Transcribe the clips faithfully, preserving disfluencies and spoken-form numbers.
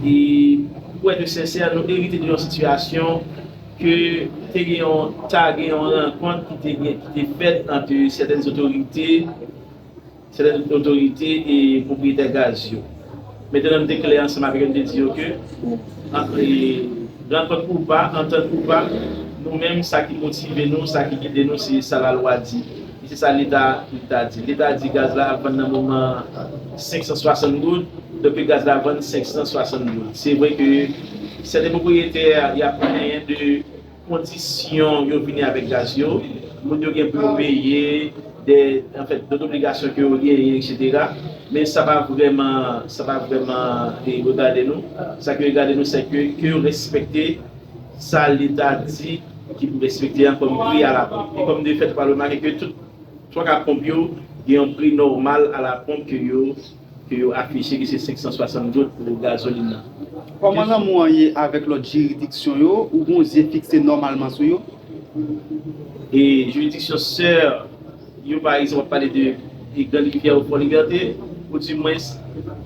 E pou èt sensè, nou erite de yon sitiyasyon ke te gen yon, ta gen yon rankont ki te gen, ki te fèt ant sètèn otorite, sètèn otorite e pwopriyetè gaz yo. Mentnan, m te klè ansanm avèk yo, m te di yo ke, an, e, rankont ou pa, antant ou pa, nou menm, sa ki motive nou, sa ki gide nou, se sa lalwa di. E se sa Leta, Leta di. Leta di gaz la ap vann nan moman senk san swasant goud, donk gaz la vann senk san swasant goud. Se vre ke sèten pwopriyetè, y ap plenyen de kondisyon yo vini avèk gaz yo, moun yo gen pou yo peye, de, anfèt, dòt obligasyon ke yo genyen, etsetera. Men sa pa vrèman, sa pa vrèman, e, regade nou. Sa ki regade nou, se ke, ke yo respekte sa Leta di ki pou respekte an kòm pri a la ponp. E kòm de fèt, ou pral remake ke tout twa ka ponp yo gen yon pri nòmal a la ponp ke yo, ke yo afiche, ki se senk san swasant goud pou gazolin nan. Kòman lanmou an ye avèk lòt jiridiksyon yo? Ou gon zye fikse nòmalman sou yo? E jiridiksyon sè yo, pa egzanp, w ap pale de, de Grann Rivyè ou Fò Libète, ou di mwens,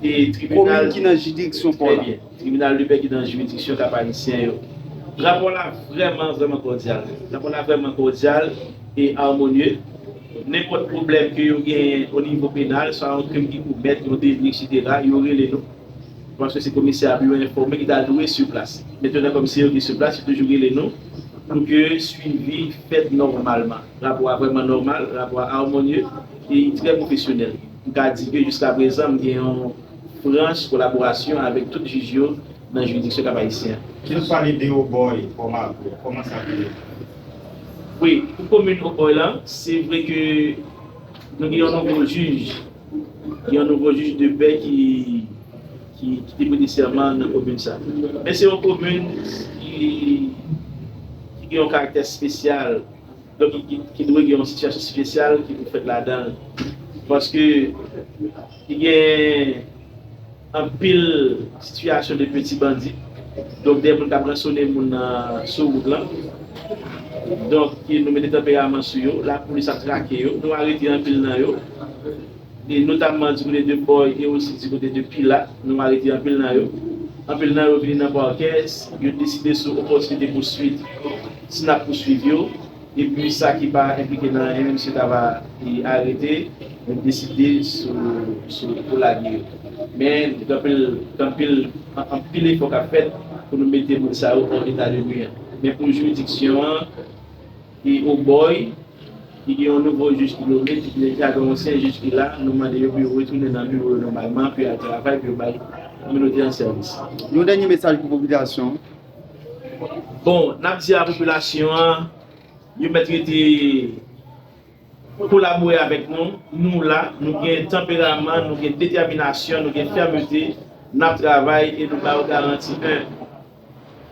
e tribinal. Komin ki nan jiridiksyon pa w la. Trè byen. Tribinal de pè ki nan jiridiksyon Kap Ayisyen yo. Rapò la vrèman, vrèman kòdyal. Rapò la vrèman kòdyal e amonye. Nenpòt pwoblèm ke yo genyen o nivo penal, swa yon krim ki komèt, yon deli, etsetera, yo rele nou. Paske se komisè a pou yo enfòme ki ta dwe sou plas. Mentnan, kòm se yo ki sou plas, yo toujou rele nou pou ke swivi fèt nòmalman. Rapò a vrèman nòmal, rapò a amonye e trè pwofesyonèl. M ka di ke jiska prezan, m gen yon franch kolaborasyon avèk tout jij yo nan jiridiksyon Kap Ayisyen. Si nou pale de Obòy, Pò Mago, kòman sa te ye? Wi, pou komin Obòy la, se vre ke nou gen yon nouvo jij, gen yon nouvo jij de pè ki, ki, ki te prete sèman nan komin sa. Men se yon komin ki, ki gen yon karaktè espesyal. Donk, ki, ki dwe gen yon sitiyasyon espesyal ki pou fèt ladan l. Paske li gen anpil sitiyasyon de peti bandi. Donk, de moun k ap ransonnen moun nan sou wout lan. Donk, ki nou mete tanperaman sou yo. Lapolis ap trake yo. Nou arete anpil nan yo. E notamman di kote de Bòy e osi di kote de Pilat, nou arete anpil nan yo. Anpil nan yo vini nan pakè, yo deside sou opòtinite pouswit, si n ap pouswiv yo. Epi sa ki pa enplike nan anyen, menm si yo ta va, e, arete, yo deside sou, sou pou lage yo. Men, gen anpil, gen anpil, an-, anpil efò k ap fèt pou nou mete moun sa yo an eta de nwi an. Men pou jiridiksyon an, e Obòy, ki gen yon nouvo jij ki nome, ki deja gen yon ansyen jij ki la, nou mande yo pou yo retounen nan biwo yo nòmalman, pou yo al travay, pou yo bay kominote an sèvis. Yon dènye mesaj pou popilasyon an. Bon, n ap di a popilasyon an, yo mèt rete kolabore avèk nou. Nou la, nou gen tanperaman, nou gen detèminasyon, nou gen fèmte, n ap travay e nou ba yo garanti, en,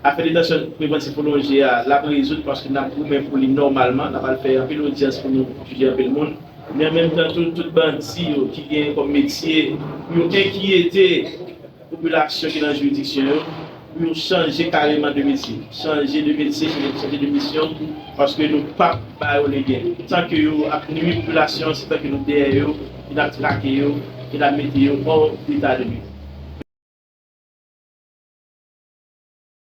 afè detansyon prevantif pwolonje a, l ap rezoud paske n ap goumen pou li nòmalman, n ap al fè anpil odyans pou nou jije anpil moun. Men an menm tan tou, tout bandi yo ki gen kòm metye pou yo enkyete popilasyon ki nan jiridiksyon yo, pou yo chanje kareman de metye. Chanje de metye, chanje, chanje de misyon, paske nou p ap ba yo legen. Tan ke yo ap nwi popilasyon, se tan ke nou dèyè yo, ke n ap trake yo, ke n ap mete yo hors d'état de nuire.